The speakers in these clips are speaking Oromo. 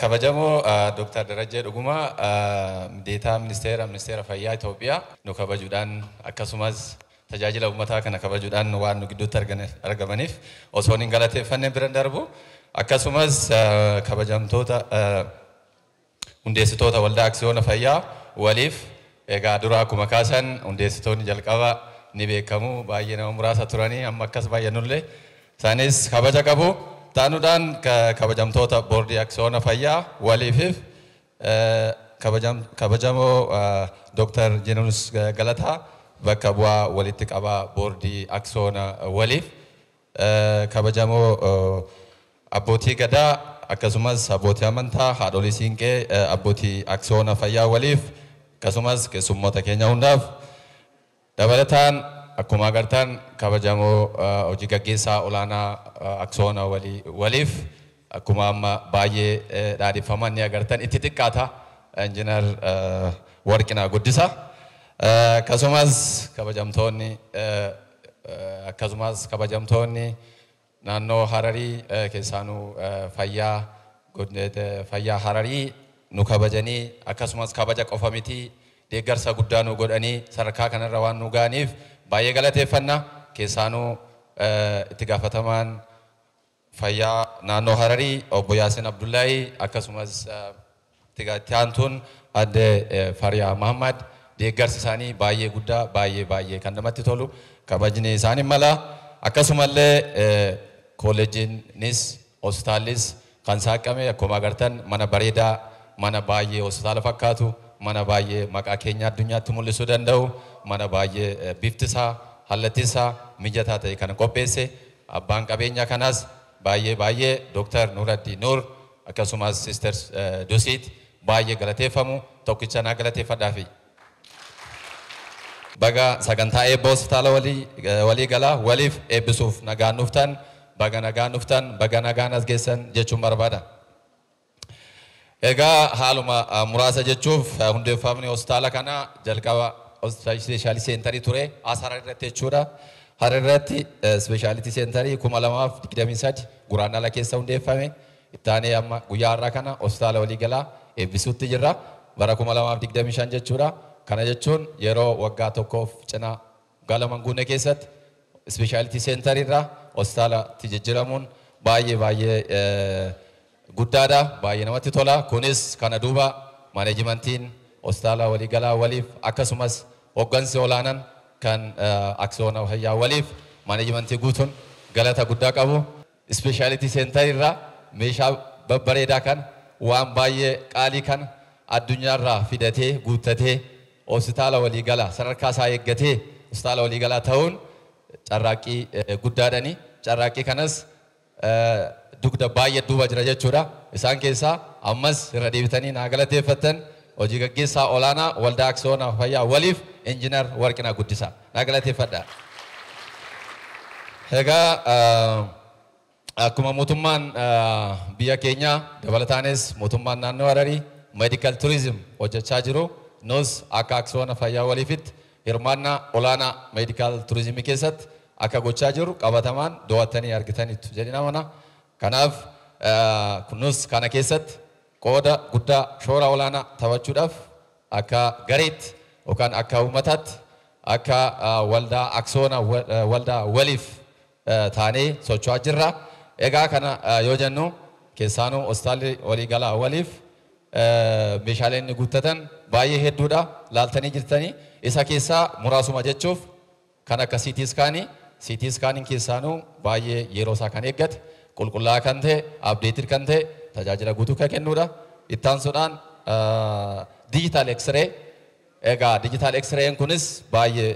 Kabajamoo Dr. Darajjee Dhugumaa, Deetaa Ministeera Fayyaa Itoophiyaa, nu kabajuudhaan akkasumas tajaajila uummataa kana kabajuudhaan waan nu gidduutti argamaniif osoo hin galateeffanne bira darbu. Akkasumas kabajamtoota hundeessitoota waldaa aksiyoona fayyaa waliif, egaa dura akkuma kaasan hundeessitoonni jalqaba ni beekamu, baay'ee nama muraasa turanii, amma akkas baay'annullee isaanis kabaja qabu. Taanuudhaan kabajamtoota boordii aksiyoona fayyaa waliifiif, kabajamoo Dr. Jenus Galataa, bakka bu'aa walitti qabaa boordii aksiyoona waliif, kabajamoo abbootii gadaa akkasumas abbootii amantaa, haadholii siinqee, abbootii aksiyoona fayyaa waliif, akkasumas keessummoota keenya hundaaf, dabalataan akkuma agartan kabajamoo hojii gaggeessaa olaanaa aksiyoona waliif, akkuma amma baay'ee dhaadheffaman ni agartan, itti xiqqaata, Injiinar Warqinaa Guddisa. Akkasumas kabajamtoonni naannoo Hararii, keessaanuu fayyaa Hararii nu kabajanii, akkasumas kabaja qofa miti, deeggarsa guddaa nu godhanii sadarkaa kanarra waan nu ga'aniif baay'ee galateeffanna. Keessaanuu itti gaafatamaan fayyaa naannoo Hararii obbo Yaasin Abdullahi, akkasumas itti aantuun adde Fariyaa Mahammad, deeggarsi isaanii baay'ee guddaa, baay'ee baay'ee kan namatti tolu, kabajni isaanii mala. Akkasumallee kolleejiinis hospitaallis kan saaqame akkuma agartan mana bareedaa, mana baay'ee hospitaala fakkaatu, mana baay'ee maqaa keenya addunyaatti mul'isuu danda'u, mana baay'ee bifti isaa, hallatti isaa mijataa ta'e kan qopheesse abbaan qabeenya kanaas baay'ee baay'ee Dr. Nuraddi Nur akkasumas Sister Dusiit baay'ee galateeffamu. Tokkicha naa galateeffadhaafi. Baga sagantaa eebba hospitaala walii galaa waliif eebbisuuf nagaan dhuftan, baga nagaan dhuftan, baga nagaan as geessan jechuun barbaada. Egaa haaluma muraasa jechuuf, hundeeffamni hospitaala kanaa jalqaba specialty centerii ture as Harar irratti jechuudha. Harar irratti specialty centerii 2023 Guraandhala keessa hundeeffame. Ittaanee amma guyyaa har'aa kana hospitaala waliigalaa eebbisuutti jirra. Bara 2025 jechuudha. Kana jechuun yeroo waggaa tokkoof cinaa waggaa 2 guunne keessatti specialty centerii irraa hospitaalatti jijjiiramuun baay'ee baay'ee guddaadha. Baay'ee namatti tola. Kunis kana duuba maaneejimantiin hospitaala waliigalaa waliif akkasumas hooggansi olaanaan kan aksiyoona fayyaa waliif, maaneejimantii guutuun galata guddaa qabu. Specialty centerii irraa meeshaa babbareedaa kana, waan baay'ee qaalii kana addunyaarraa fidatee guuttatee hospitaala waliigalaa sadarkaa isaa eeggatee hospitaala waliigalaa ta'uun carraaqqii guddaadhani. Carraaqqii kanas dugda baay'ee duuba jira jechuudha. Isaan keessaa ammas irra deebitanii naa galateeffattan, hojii gaggeessaa olaanaa waldaa aksiyoona fayyaa waliif Injiinar Warqinaa Guddisaa naa galateeffadha. Egaa akkuma mootummaan biyya keenyaa, dabalataanis mootummaan naannoo Hararii medical tourism hojjechaa jiru, nus akka aksiyoona fayyaa waliifitti hirmaannaa olaanaa medical tourismii keessatti akka gochaa jiru qabatamaan daawwattanii argitaniitu jedhina mana. Kanaaf nus kana keessatti qooda guddaa, shoora olaanaa taphachuudhaaf akka gareetti yookaan akka uummataatti, akka waldaa aksiyoona waldaa waliif taanee socho'aa jirra. Egaa kana yoo jennu, keessaanuu hospitaalli waliigalaa waliif meeshaaleen inni guuttatan baay'ee hedduudha, laaltanii jirtanii. Isa keessaa muraasuma jechuuf kan akka CT scanii. CT scaniin keessaanuu baay'ee yeroo isaa kan eeggate, qulqullaa'aa kan ta'e, updated kan ta'e, tajaajila guutuu kan kennudha. Ittaansuudhaan digital X-ray. Egaa digital X-rayn kunis baay'ee,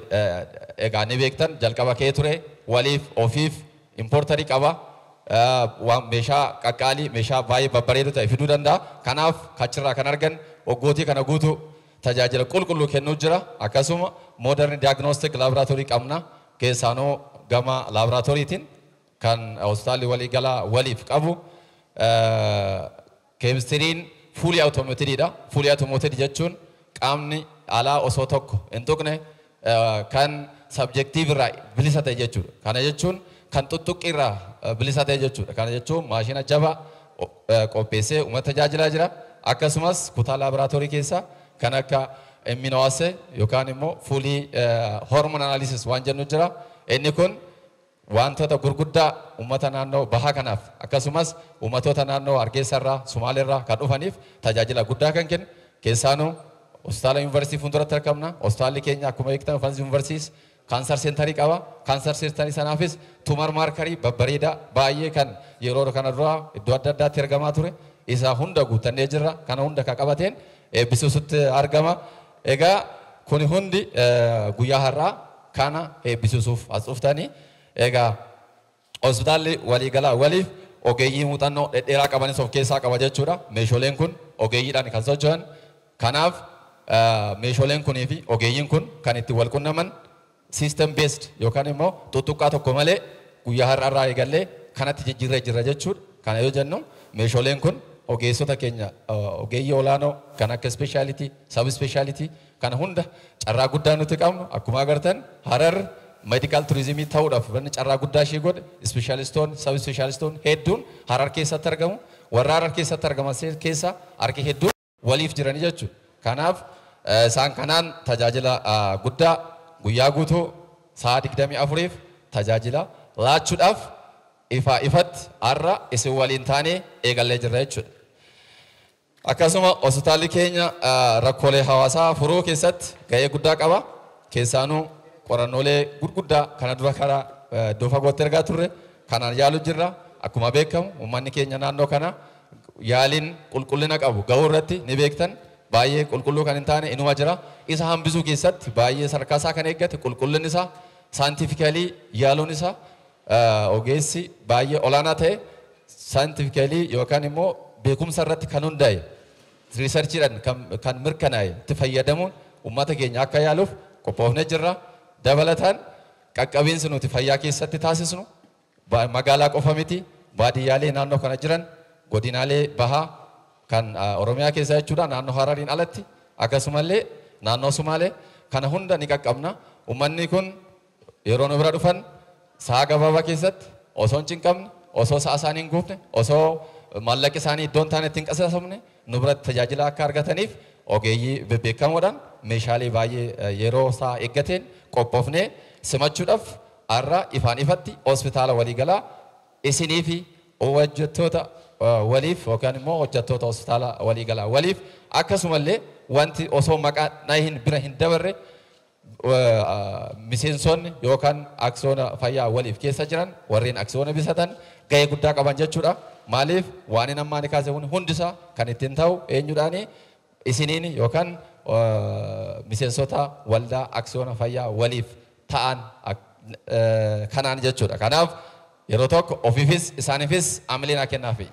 egaa ni beektan, jalqaba kee ture waliif ofiif importerii qaba. Waan meeshaa qaqqaalii, meeshaa baay'ee babbareedu ta'e fiduu danda'a. Kanaaf kachirraa kan argan waggootii kana guutuu tajaajila qulqulluu kennuu jira. Akkasuma modern diagnostic laboratory qabna. Keessaanuu gama laaboraatooriitiin kan hospitaalli waliigalaa waliif qabu keemistiriin fully automatedidha. Fully automated jechuun qaamni alaa osoo tokko hin tuqne kan subjective irraa bilisa ta'e jechuudha. Kana jechuun kan tuttuqqii irraa bilisa ta'e jechuudha. Kana jechuun maashina jabaa qopheessee uummata tajaajilaa jira. Akkasumas kutaa laaboraatoorii keessa kan akka immunoassay yookaan immoo fully hormone analysis waan jennu jira. Inni kun wantoota gurguddaa uummata naannoo bahaa kanaaf akkasumas uummatoota naannoo Hargeessarraa, Sumaaleerraa kan dhufaniif tajaajila guddaa kan kennu. Keessaanuu hospitaala yuunivarsiitii fuulduratti argamna. Hospitaalli keenya akkuma beektan yuunivarsiitiis cancer centerii qaba. Cancer centerii sanaafis tumor markerii babbareedaa baay'ee kan yeroo kana dura iddoo adda addaatti argamaa ture. Isa hunda guuttannee jirra. Kana hunda kan qabateen eebbisiisutti argama. Egaa kuni hundi guyyaa har'aa kana eebbisiisuuf as dhuftanii. Egaa hospitaalli waliigalaa waliif ogeeyyii muuxannoo dhedheeraa qabanis of keessaa qaba jechuudha. Meeshaaleen kun ogeeyyiidhaan kan socho'an. Kanaaf meeshaaleen kunii fi ogeeyyiin kun kan itti wal qunnaman system based yookaan immoo tuttuqqaa tokko malee guyyaa har'arraa eegallee kanatti jijjiirree jirra jechuudha. Kana yoo jennu meeshaaleen kun ogeessota keenya ogeeyyii olaanoo kan akka specialty, sub specialty kana hunda carraa guddaa nuti qabnu. Akkuma agartan Harar medical tourismii ta'uudhaaf wanni carraa guddaa ishee godhe ispeeshaalistoonni, sub ispeeshaalistoonni hedduun Harar keessatti argamu. Warra Harar keessatti argaman keessa harki hedduun waliif jiranii jechuudha. Kanaaf isaan kanaan tajaajila guddaa guyyaa guutuu sa'a 24f tajaajila laachuudhaaf ifaa ifatti har'a isin waliin taanee eegallee jirra jechuudha. Akkasuma hospitaalli keenya rakkoolee hawaasaa furuu keessatti gahee guddaa qaba. Keessaanuu qorannoolee gurguddaa kana dura karaa iddoo fagootti ergaa turre kanaan yaalu jirra. Akkuma beekamu uummanni keenya naannoo kana yaaliin qulqullina qabu gahuu irratti ni beektan, baay'ee qulqulluu kan hin taane inuma jira. Isa hambisuu keessatti baay'ee sadarkaa isaa kan eeggate, qulqullinni isaa scientifically yaaluun isaa ogeessi baay'ee olaanaa ta'e scientifically yookaan immoo beekumsa irratti kan hundaa'e, researchiidhaan kan mirkanaa'e itti fayyadamuun uummata keenya akka yaaluuf qophoofnee jirra. Dabalataan qaqqabiinsi nuti fayyaa keessatti taasisnu magaalaa qofa miti, baadiyyaalee naannoo kana jiran, godinaalee bahaa kan Oromiyaa keessa jechuudha, naannoo Harariin alatti akkasumallee naannoo Sumaalee kana hunda ni qaqqabna. Uummanni kun yeroo nu bira dhufan sa'a gabaabaa keessatti osoo hin cinqamne, osoo sa'a isaanii hin guufne, osoo maallaqi isaanii iddoo hin taanetti hin qisaasofne nu biratti tajaajila akka argataniif ogeeyyii bebbeekamoodhaan meeshaalee baay'ee yeroo isaa eeggateen qophoofnee simachuudhaaf har'a ifaan ifatti hospitaala waliigalaa isinii fi hojjettoota waliif yookaan immoo hojjettoota hospitaala waliigalaa waliif, akkasumallee wanti osoo maqaa hin bira hin dabarre miseensonni yookaan aksiyoona fayyaa waliif keessa jiran, warreen aksiyoona bitatan gahee guddaa qaban jechuudha. Maaliif waan inni ammaan kaase kun hundisaa kan ittiin ta'u eenyudhaani? Isiniin yookaan miseensota waldaa aksiyoona fayyaa waliif ta'an kanaan jechuudha. Kanaaf yeroo tokko ofiifis isaaniifis amilee naa kennaafi.